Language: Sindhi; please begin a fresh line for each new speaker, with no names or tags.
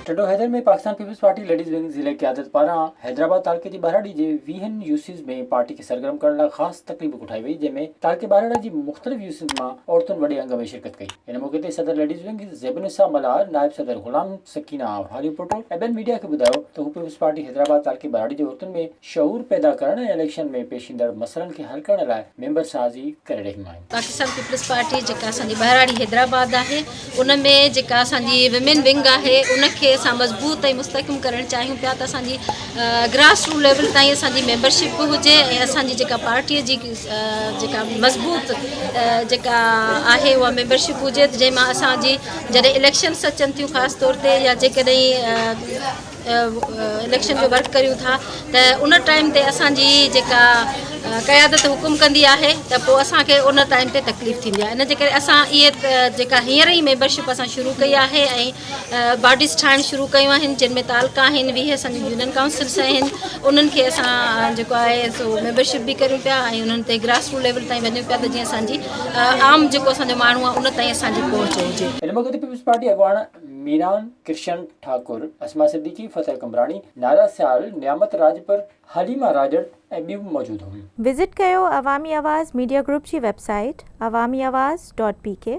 Tando Haider ۾ Pakistan Peoples Party ladies wing ضلعي قيادت پاران حيدرآباد تعلقي جي ٻهراڙي جي ويهن يوسيز ۾ پارٽي کي سرگرم ڪرڻ لاء خاص تقريب ڪوٺائي وئي جنهن ۾ تعلقي ٻهراڙي جي مختلف يوسيز مان عورتن وڏي انگ ۾ شرڪت ڪئي ان موقعي تي صدر ليڊيز ونگ زيب النساء ملهار، نائب صدر غلام سڪينه هاليپوٽو ۽ ٻين ميڊيا کي ٻڌايو ته هو پيپلز پارٽي حيدرآباد تعلقي ٻهراڙي جي عورتن ۾ شعور پيدا ڪرڻ ۽ اليڪشن ۾ پيش ايندڙ مسئلن کي حل ڪرڻ لاء ميمبر سازي ڪري رهيون آهن.
پاڪستان پيپلز پارٽي جيڪا اسان جي ٻهراڙي حيدرآباد آهي ان ۾ جيڪا اسان جي ويمين ونگ آهي ان کي اسان مضبوط ۽ مستحڪم ڪرڻ چاهيون پيا ته اسان جي گراس روٽ ليول تائين اسان جي ميمبرشپ به هجي ۽ اسان جي جيڪا پارٽي جي جيڪا مضبوط جيڪا آهي اها ميمبرشپ هجي جنهن مان اسان جي جڏهن اليڪشنس اچن ٿيون خاص طور تي يا جيڪڏهن اليڪشن جو ورڪ ڪريون ٿا ته ان ٽائيم تي اسان جي جيڪا قيادت حڪم ڪندي آهي ته پوء اسان کي ان ٽائيم تي تڪليف ٿيندي آهي ان جي ڪري اسان اهي جيڪا هينئر ئي ميمبرشپ اسان شروع ڪئي آهي ۽ باڊيز ٺاهڻ شروع ڪيون آهن جن ۾ تعلقا آهن 20 اسان جون يونين ڪائونسلس آهن انهن کي اسان جيڪو آهي سو ميمبرشپ به ڪريون پيا ۽ انهن تي گراس روٽ ليول تائين وڃون پيا ته جيئن اسان جي عام جيڪو اسان جو ماڻهو آهي ان تائين اسان جي پهچ هجي.
ان موقعي تي پيپلز پارٽي اڳواڻ ميران ڪرشن ٺاڪر، اسما صديقي، فتح قمبراڻي، نائره سيال، نعمت راڄپر، حليمه راڄڙ ۽ ٻيون به موجود هيون.
وزٽ ڪيو عوامي آواز ميڊيا گروپ جي website Awami Awaz dot P K.